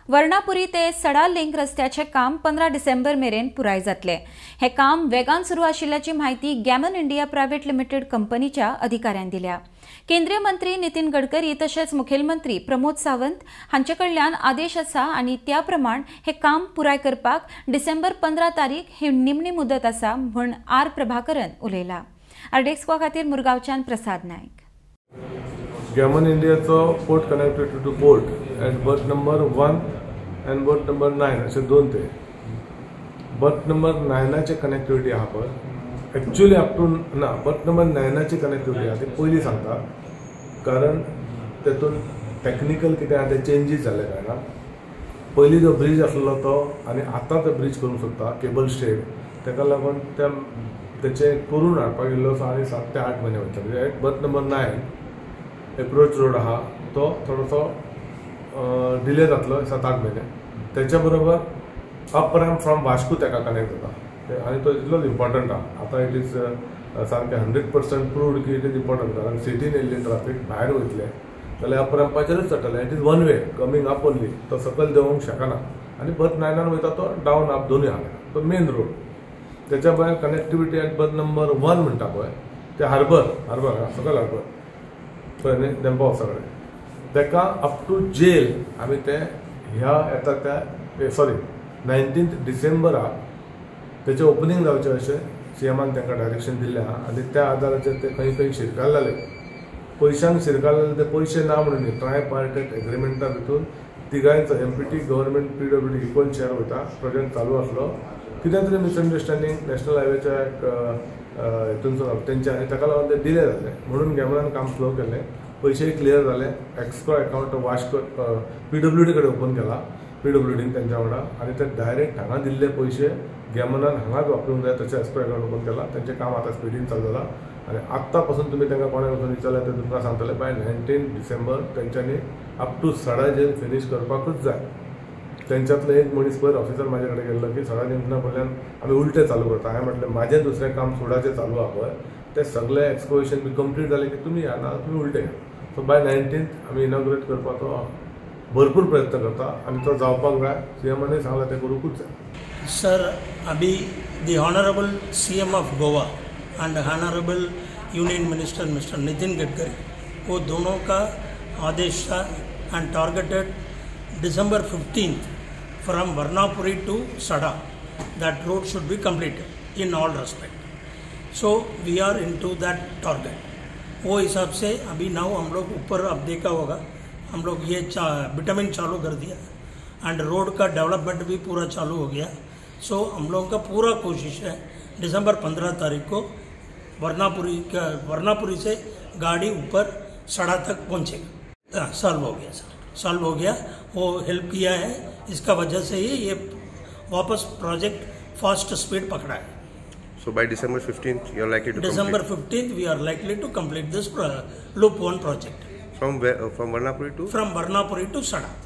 वर्णापुरी ते सडा लिंक रस्त्याचें काम 15 डिसेंबर मेरेन पुराय जातलें. हें काम वेगान सुरू आशिल्ल्याची म्हायती गॅमन इंडिया प्रायव्हेट लिमिटेड कंपनीच्या अधिकाऱ्यान दिल्या. केंद्रीय मंत्री नितीन गडकरी तशेंच मुखेलमंत्री प्रमोद सावंत हांचे कडल्यान आदेश आसा आनी त्या प्रमाण हें काम पुराय करपाक डिसेंबर 15 तारीख ही निमणी मुदत आसा म्हूण are Prabhakaran उलयला. आरडीएक्स खातीर मुरगांवच्यान प्रसाद नायक. गॅमन इंडियाचो port connectivity to port at berth number 1 and berth number 9 अशे दोन ते बर्थ नंबर 9 कनेक्टिविटी आहा पळय एक्चुअली अप टू ना बर्थ नंबर 9 कनेक्टिविटी आहा ती पयलीं सांगता, कारण तेतून टॅक्निकल कितें आहा ते चेंजीस जाल्ले कारणान पयलीं जो ब्रीज आसलो तो आनी आतां तो ब्रीज करूंक सोदता केबल स्टेड, ताका लागून त्या तेचे करून हाडपाक इल्लो आनी 7 ते 8 म्हयने वयतले. At berth number 9 approach road आहा तो थोडोसो डिले जातलो 7-8 म्हयने. तेच्या बरोबर अप रॅम्प फ्रॉम वास्को ताका कनेक्ट जाता आनी तो इतलोच इम्पॉर्टंट आहा. आतां it is सामकें 100% प्रूव्ड की it is important, कारण सिटीन येयल्ली ट्राफीक भायर वयतले जाल्यार up रॅम्पाचेरूच चडटलें. It is one way coming up only, तो सकयल देंवोंक शकना आनी बर्थ 9 वयता तो डावन अप दोनूय आहा तो मेन रोड. तेच्या भायर कनेक्टिविटी एट बर्थ नंबर 1 म्हणटा पळय ते हार्बर हार्बर सकयल हार्बर पळय न्ही देंपो सगळें ताका अप टू जेल आमी ते ह्या येता त्या सॉरी 19 डिसेंबराक तेचें ओपनींग जावचें अशें सीएमान तांकां डायरेक्शन दिल्लें आहा आनी त्या आदाराचेर ते खंय खंय शिरकाल जाले, पयशांक शिरकाल जाले ते पयशे ना म्हणून न्ही, ट्रायपार्टेट एग्रीमेंटा भितून तिगांयचो MPT government PWD equal share वयता. प्रोजेक्ट चालू आसलो, कितें तरी मिसअंडरस्टँडींग नॅशनल हायवेच्या एक हितून तेंच्या आनी ताका लागून ते डिले जाले म्हणून गॅमनान काम स्लो केलें. पयशेय क्लियर जाले, एक्स्ट्रा अकावंट वास्को पीडब्ल्यूडी कडेन ओपन केला पीडब्ल्यूडीन तेंच्या वांगडा आनी ते डायरेक्ट हांगा दिल्ले पयशे गॅमनान हांगाच वापरूंक जाय तशें एक्स्ट्रा अकावंट ओपन केला. तेंचें काम आतां स्पिडीन चालू जालां आनी आत्तां पासून तुमी तांकां कोणाक वचून विचारल्यार ते तुमकां सांगतले बाय 19 डिसेंबर तेंच्यांनी अप टू सडा जेल फिनीश करपाकूच जाय. तेंच्यांतलो एक मनीस पयर ऑफिसर म्हाजे कडेन गेल्लो की सडा जिंकना कडल्यान आमी उलटें चालू करता. हांवें म्हटलें म्हाजें दुसरें काम सुडाचें चालू आहा पळय तें सगळें एक्सकोवेशन बी कंप्लीट जालें की तुमी या ना तुमी उलटें. सो बाय 19 आमी इनॉग्रेट करपाचो भरपूर प्रयत्न करता आनी तो जावपाक जाय. सीएमानूय सांगलां तें करूंकूच जाय. सर, अभी the honourable CM of Goa and honourable union minister mister Nitin Gadkari, वो दोनों का आदेश था and targeted December 15 from Varnapuri to Sada, that road should be completed in all respect. So we are into that target. वो हिसाब से अभी now हम लोग ऊपर अब देखा होगा हम लोग ये विटामिन चालू कर दिया एंड रोड का डेवलपमेंट भी पूरा चालू हो गया. सो हम लोगों का पूरा कोशिश है दिसंबर 15 तारीख को वर्णापुरी से गाड़ी ऊपर सड़ा तक पहुँचेगा. सॉल्व हो गया सर, सॉल्व हो गया. वो हेल्प किया है, इसका वजह से ही ये वापस प्रोजेक्ट फास्ट स्पीड पकड़ा है. So by December 15th you are likely to December 15th we are likely to complete this loop 1 project. From where, from Varnapuri to? From Varnapuri to Sada.